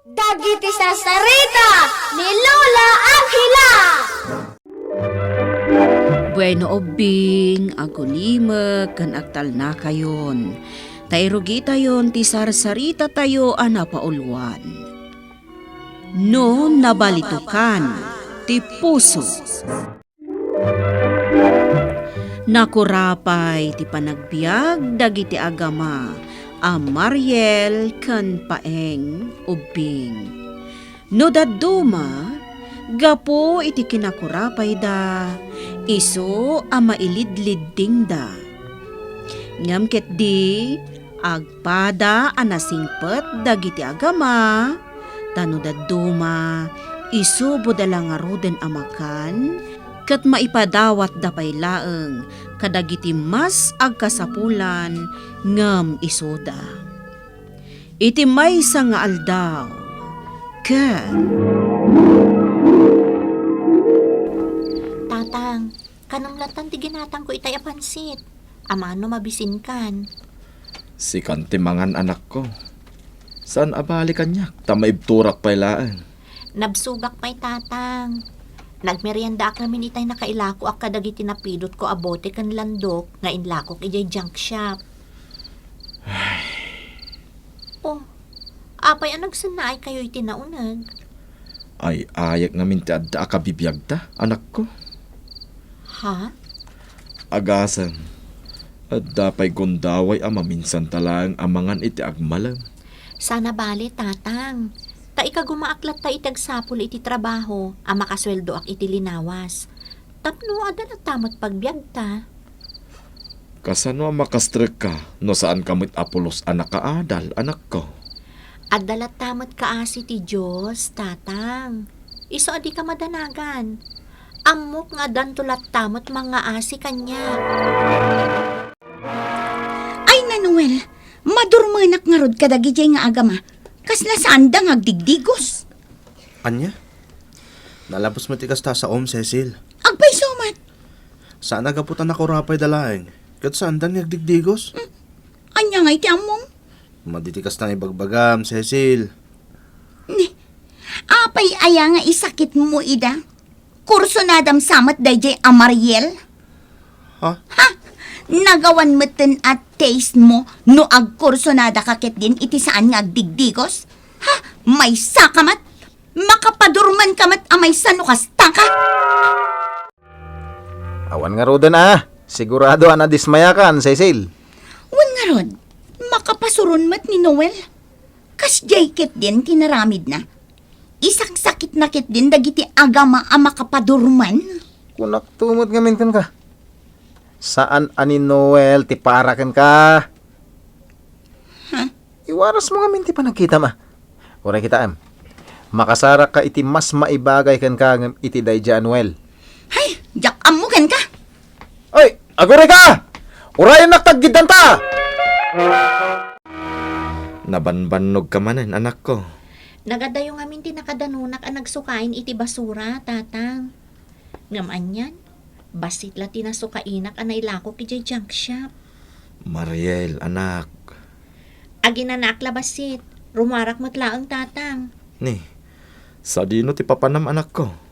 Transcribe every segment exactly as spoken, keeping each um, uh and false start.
Dagiti sarsarita ni Lola Angela. Bueno, ubbing, agulimek ken agtalnakayon, ta irugitayon ti sarsaritatayo a napauluan. No nabalitokan ti puso. Nakurapay ti panagbiag dagiti agama a Mariel ken Paeng ubbing. No dadduma, gapu iti kinakurapayda, isu a mailidliddingda. Ngem ketdi, agpada a nasingpet dagiti agama, ta no dadduma, isuboda la ngaruden a makan, ket maipadawatda pay laeng kadagiti mas agkasapulan ngem isuda. Iti maysa nga aldaw, ket Tatang, kanem lattan ti ginatangko itay a pansit? Amangan no mabisinkan. Sikan ti mangan, anakko. Saan a bali kaniak, ta maibturak pay laeng. Nabsogak pay, Tatang. Nagmeriendaak ngamin itay nakailakoak kadagiti napidotko a bote ken landok nga inlakok idiay junk shop. Ay. Oh, apay a nagsennaaykayo iti nauneg? Ay-ayek ngamin ti adda a kabibiagta, anakko. Ha? Agasem, adda pay gundaway a maminsanta laeng a mangan iti agmalem. Saan a bali, Tatang. Ta ikagumaak latta iti agsapul iti trabaho a makasueldoak iti linawas. Tapno adda latta met pagbiagta. Kasano a makastrekka no saanka met a pulos a nakaadal, anakko? Adda latta met kaasi ti Dios, Tatang. Isu a dika madanagan. Ammok nga addanto latta met mangngaasi kaniak. Ay, Nanuel, madurmenak ngarud kadagidiay nga agama. Kasla saanda nga agdigdigos. Ania? Nalabes met ti kasta a saom, Cecil. Agpayso met. Saan a gapu ta nakurapayda laeng, ket saanda nga agdigdigos? Hmm. Ania ngay ti ammom? Madi ti kasta nga ibagbagam, Cecil. Ni, apay aya nga isakitmo ida? Kursonadam sa met daydiay a Mariel? Ha? Ha? Nagawan metten a taste mo no agkursonadaka ketdin iti saan nga agdigdigos? Ha? Maysaka met? Makapadurmanka met a maysa no kastaka? Awan ngaruden a. Sigurado a nadismayakan, Cecil. Wen ngarud, makapasuron met ni Noel. Kasdiay ketdin ti naramidna. Isaksakitna ketdin dagiti agama a makapadurman. Kunakto met ngamin kenka. Saan a ni Noel ti para kenka. Ha? Iwarasmo ngamin ti panagkitam a. Uray kitaem. Makasarakka iti mas maibagay kenka ngem iti daydiay a Noel. Hay, diak ammo kenka. Ay, agurayka! Urayennak ta aggiddanta! Nabanbannogka manen, anakko. Nagadayo ngamin ti nakadanunak a nagsukain iti basura, Tatang. Ngem anian, bassit la ti nasukainak a nailakok idiay junk shop. Mariel, anak. Aginanaak la bassit. Rummuarak met laeng, Tatang. Ni, sadino ti papanam, anakko?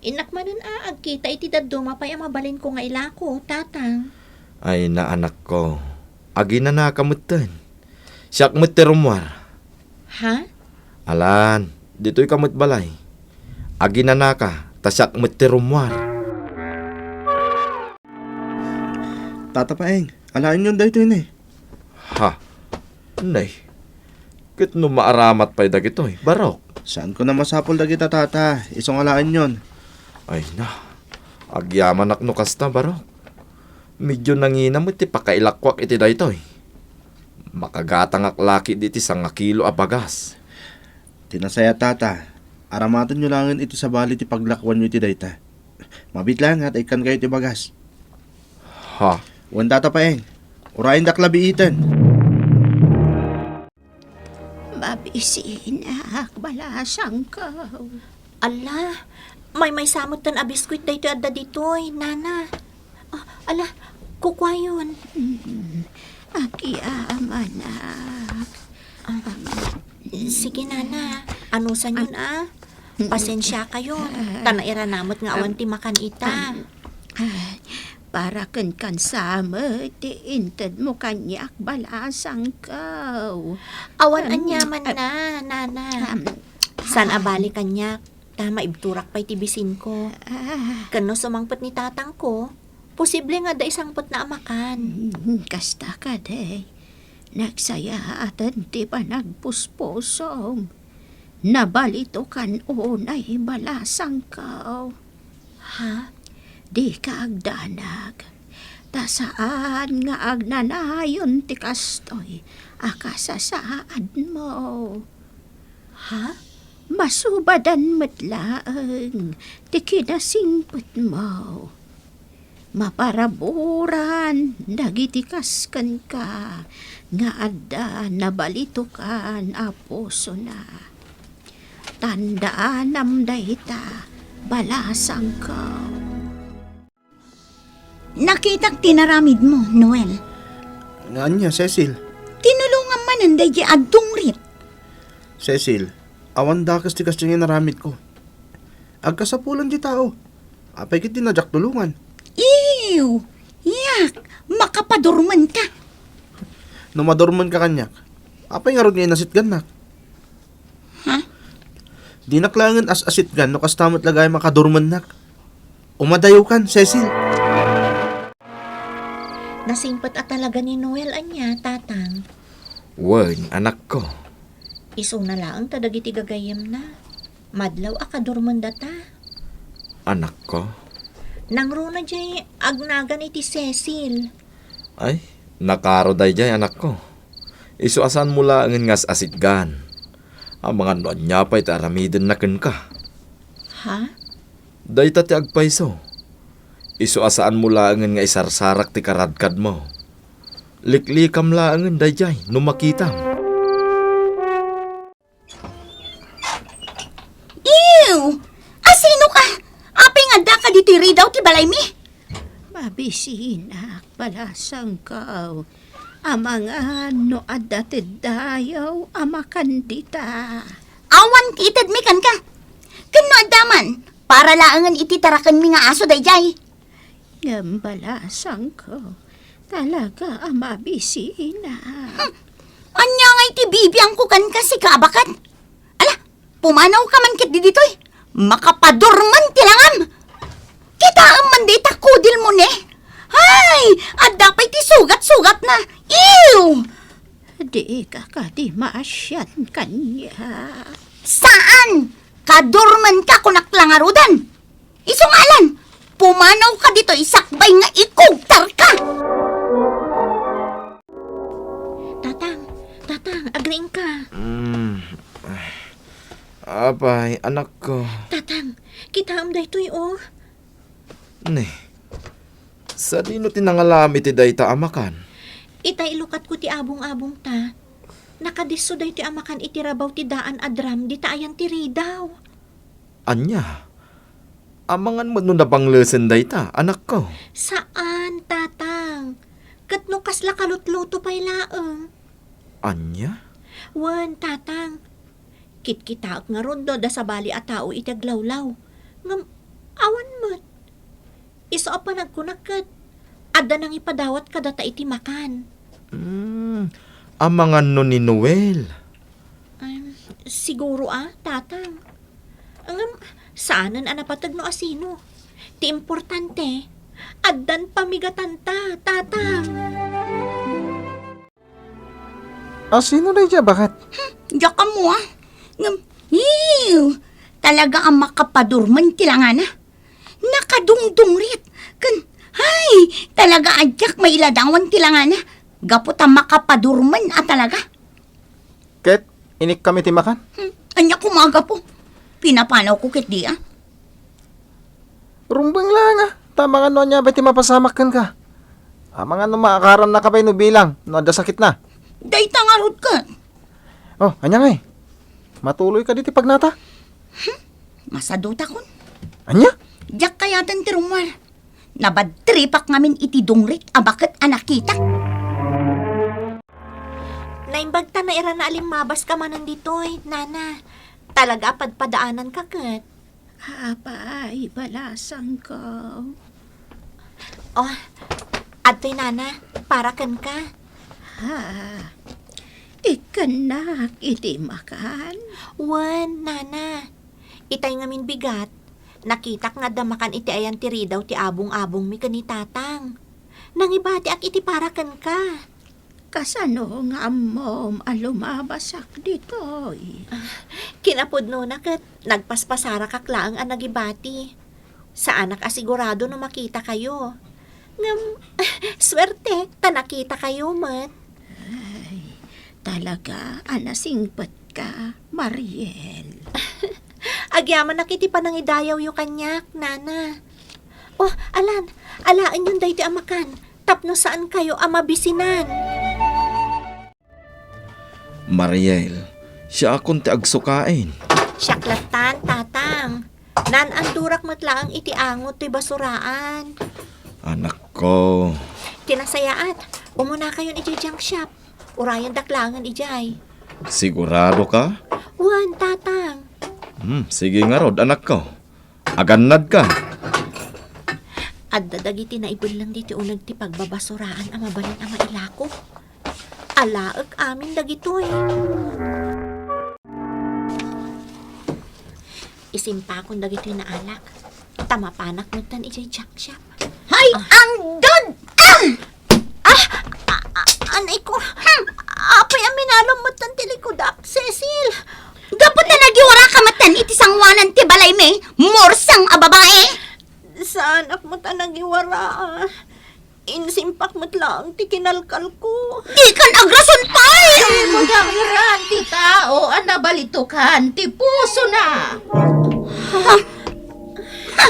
Innak manen a agkita iti dadduma pay a mabalinko nga ilako, Tatang. Ay na, anakko. Aginanaka metten. Siak met ti rummuar. Ha? Alan, ditoyka met balay. Aginanaka, ta siak met ti rummuar. Tata Paeng, alaenyon daytoy ne. Ha? Nay, ket no maaramat pay dagitoy, barok. Saanko a masapul dagita, Tata. Isu nga alaenyon. Ay na, agyamanak no kasta, barok. Medio nangina met ti pakailakoak iti daytoy. Makagatangak la ketdi iti sangakilo a bagas. Ti nasayaat, Tata, aramatenyo laengen iti sabali ti paglakoanyo iti dayta. Mabiit laeng ta ikkankayo ti bagas. Ha? Wen, Tata Paeng, urayendak la biiten. Mabisinak, balasangko. Ala, maymaysa metten a biskuit daytoy adda ditoy, Nana. Ah, ala, kukuayon. Mm, agyamanak. Ah, sige, Nana. Anusanyon a? Pasensiakayon. Ta nairana met nga awan ti makan ita. Para kenkan sa met ti intedmo kaniak, balasangko. Awan aniamanna, nana. Saan a bale kaniak, ta maibturak pay ti bisinko. Ken no sumangpet ni tatangko, posible nga adda isangpetna a makan. Kasta kadi, nagsayaaten ti panagpuspusom. Nabalitokan unay, balasangko. Ha? Dika agdanag, ta saan nga agnanayon ti kastoy a kasasaadmo. Ha? Masubadan met laeng ti kinasingpetmo. Maparaburan dagiti kas kenka nga adda nabalitokan a pusona. Tandaanam dayta, balasangko. Nakitak ti naramidmo, Noel. Nga ania, Cecil? Tinulongam manen daydi a dungrit. Cecil, awan dakes ti kasdiay nga inaramidko. Agkasapulan ti tao. Apay ket dina diak tulongan? Ew! Yak! Makapadurmenka! No madurmenka kaniak, apay ngarud nga inasitgannak? Ha? Dinak laengen as-asitgan no kasta met la gayam a kadurmennak. Umadayokan, Cecil. Nasingpet a talaga ni Noel ania, Tatang? Wen, anakko. Isuna laeng ta dagiti gagayyemna. Madlaw a kadurmendata. Anakko? Nangruna diay agnagan iti Cecil. Ay, nakaro daydiay, anakko. Isu a saanmo laengen nga as-asitgan. Amangan no ania pay ti aramidenna kenka. Ha? Dayta ti agpayso. Isu a saanmo laengen nga isarsarak ti karadkadmo. Liklikam laengen daydiay no makitam. Ew! Asino ka? Apay nga addaka ditoy ridaw ti balaymi? Mabisinak, balasangko. Amangan no adda ti dayaw a makan dita. Awan ti itedmi kenka. Ken no adda man, para laengen iti tarakenmi nga aso daydiay. Ngem balasangko, talaga a mabisina. Hmm. Ania ngay ti bibiangko kenka, sika a baket? Ala, pumanawka man ketdi ditoy. Makapadurmen ti langam. Kitaem man dayta kudilmo ne. Ay, adda pay ti sugat-sugatna. Ew! Dika kadi maasian kaniak. Saan! Kadurmenka, kunak la ngaruden. Isu nga alan, pumanawka ditoy sakbay nga ikugtarka. Tatang, Tatang, agriingka. Mm. Ay. Apay, anakko. Tatang, kitaem daytoy, o. Ne. Sadino ti nangalaam iti dayta a makan? Itay ilukatko ti abong-abongta. Nakadisso daytoy a makan iti rabaw ti daan a drum dita ayan ti ridaw. Ania? Amangan met no nabanglesen dayta, anakko? Saan, Tatang. Ket no kasla kalutluto pay laeng. Ania? Wen, Tatang. Kitkitaek ngarud no adda sabali a tao iti aglawlaw. Ngem awan met. Isu a panagkunak ket adda nangipadawat kadata iti makan. Hmm, amangan no ni Noel. Em, siguro a, Tatang. Ngem, saanen a napateg no asino. Ti importante, addan pamigatanta, Tatang. Asino daydiay a baket? Hmm, diak ammo, a. Ngem, ew, talaga a makapadurmen ti langana. Nakadungdungrit. Ken, ay, talaga a diak mailadawan ti langana. Gapu ta makapadurmen a talaga. Ket, inikkam iti makan? Hmm, ania koma a gapu? Pinapanawko ketdi, a. Rumbeng laeng, a, ta amangan no ania pay ti mapasamak kenka. Amangan no maakarannaka pay no bilang no adda sakitna. Dayta ngarud ket. O, ania ngay? Matuloyka ditoy pagnata? Hmm? Masadutakon. Ania? Diak kayaten ti rummuar. Nabadtripak ngamin iti dungrit a baket a nakitak. Naimbag ta nairana a limmabaska manen ditoy, Nana. Talaga a padpadaananka ket. Apay, balasangko. Oh, adtoy, Nana, para kenka. Ha? Ikkannak iti makan? Wen, Nana. Itay ngamin bigat, nakitak nga adda makan iti ayan ti ridaw ti abong-abongmi ken ni Tatang. Nangibatiak iti para kenka. Kasano nga ammom a lumabasak ditoy? Ah, kinapudnona ket nagpaspasarakak laeng a nagibati. Saanak a sigurado no makitakayo. Ngem, suerte, ta nakitakayo met. Ay, talaga a nasingpetka, Mariel. Agyamanak iti panangidayawyo kaniak, Nana. Oh, alan, alaenyon daytoy a makan, tapno saankayo a mabisinan. Mariel, siakon ti agsukaen. Siak lattan, Tatang. Naan-andurak met laeng iti angot toy basuraan. Anakko. Ti nasayaat, umunakayon idiay junk shop. Urayendak laengen idiay. Sigurado ka? Wen, Tatang. Hmm, sige ngarud, anakko. Agannadka. Adda dagiti naibelleng ditoy uneg ti pagbabasuraan a mabalin a mailako. Alaek amin dagitoy. Isimpakon dagitoy naalak. Ta mapanak metten idiay junk shop. Hay, ah, anggad! Ah! Ah! Ah! Ah! Anay ko! Hmm. Apay a minalom metten ti likudak, Cecil! Gapu ta nagiwaraka metten iti sangoanan ti balaymi, murseng a babae! Saanak met a nagiwara. Insimpak met laeng ti kinalkalko. Dikan agrason pay! Dimo dangeran ti tao a nabalitukan ti pusona. Ha? Ha?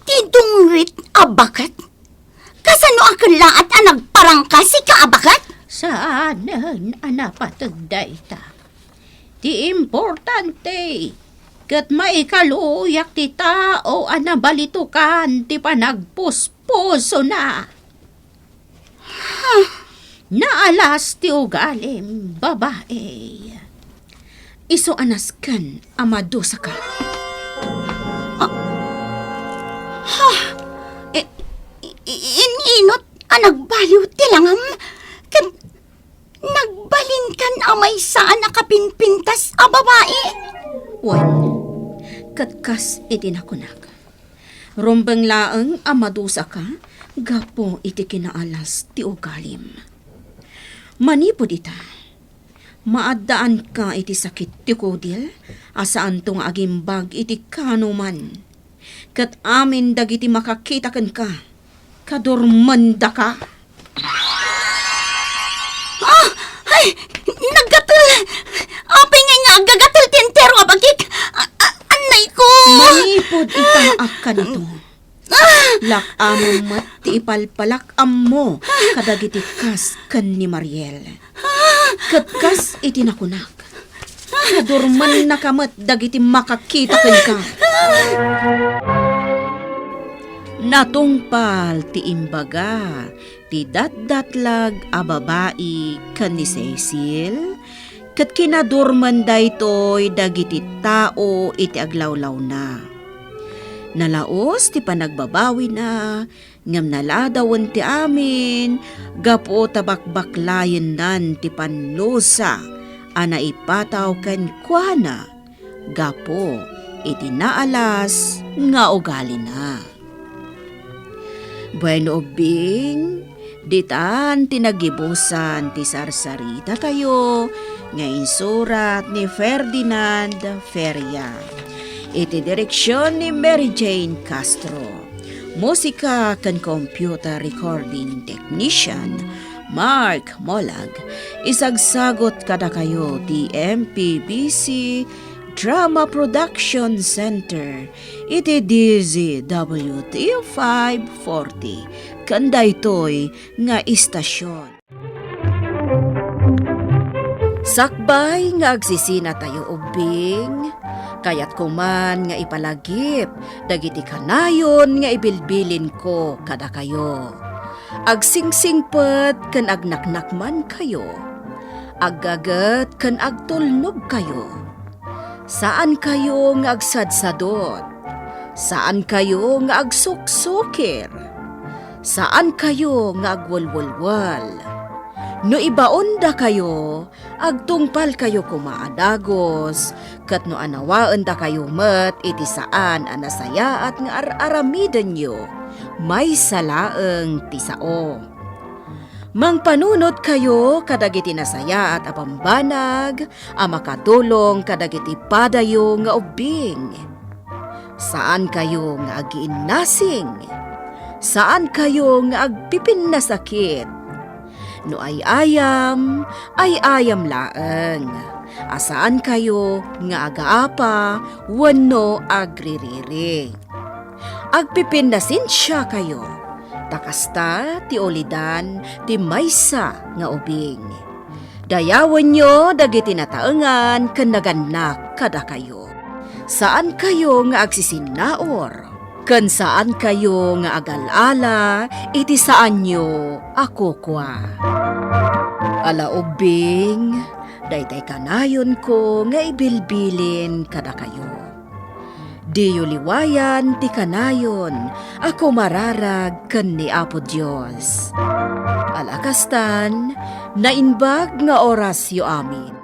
Ti dungngit a baket? Kasano a kellaat a nagparangka sika a baket? Saanen a napateg dayta. Ti importante, ket maikaluyak ti tao a nabalitukan ti panagpuspusona. Huh. Naalas ti ugalim, babae. Isu a nasken a madusaka. Ah. Ha? I-, i-, i-, in-inot a nagbaliw ti langam? Ket nagbalinkan a maysa a nakapinpintas a babai? Wen, ket kas iti nakunak. Rumbeng laeng a madusaka gapu iti kinaalas ti ugalim. Manipud ita, maaddaanka iti sakit ti kudil a saanto nga agimbag iti kaanoman. Ket amin dagiti makakita kenka, kadurmendaka. Ah! Ay! Naggatel! Apay ngay nga aggagatel ti entero a bagik? A-, a-, anay ko! Manipud ita a kanito, ah! Lak-amem met ti ipalpalak ammo kadagiti kas ken ni Mariel. Ket kas iti nakunak, kadurmennaka met dagiti makakita kenka. Natungpal ti imbaga ti datdatlag a babai ken ni Cecil, ket kinadurmen daytoy dagiti tao iti aglawlawna. Nalaus ti panagbabawina, ngem naladawen ti amin gapu ta bakbaklayennan ti pannusa a naipataw kenkuana gapu iti naalas nga ugalina. Bueno, ubbing, ditan ti nagibusan ti sarsaritatayo nga insurat ni Ferdinand Feria, iti direksion ni Mary Jane Castro. Musika ken computer recording technician, Mark Molag. Isagsagut kadakayo ti M P B C Drama Production Center iti D Z W T five forty, ken daytoy nga istasion. Sakbay nga agsisinatayo ubbing, kayatko man nga ipalagip dagiti kanayon nga ibilbilinko kadakayo. Agsingsingpet ken agnaknakmankayo. Aggaget ken agtulnogkayo. Saankayo nga agsadsadot. Saankayo nga agsuksukir. Saankayo nga agwelwelwel. No ibaondakayo, agtungpalkayo koma a dagus, ket no anawaendakayo met iti saan a nasayaat nga ar-aramidenyo, maysa laeng ti sao. Mangpanunotkayo kadagiti nasayaat a bambanag a makatulong kadagiti padayo nga ubbing. Saankayo nga agiinnasing. Saankayo nga agpipinnasakit. No ay-ayam, ay-ayam laeng. A saankayo nga agaapa wenno agririri. Agpipinnasensiakayo, ta kasta ti ulidan ti maysa nga ubing. Dayawenyo dagiti nataengan ken nagannak kadakayo. Saankayo nga agsisinnaur, ken saankayo nga agal-ala iti saanyo a kukua. Ala ubbing, daytay kanayonko nga ibilbilin kadakayo. Diyo liwayan ti kanayon a kumararag ken ni Apo Dios. Ala kastan, naimbag nga orasyo amin.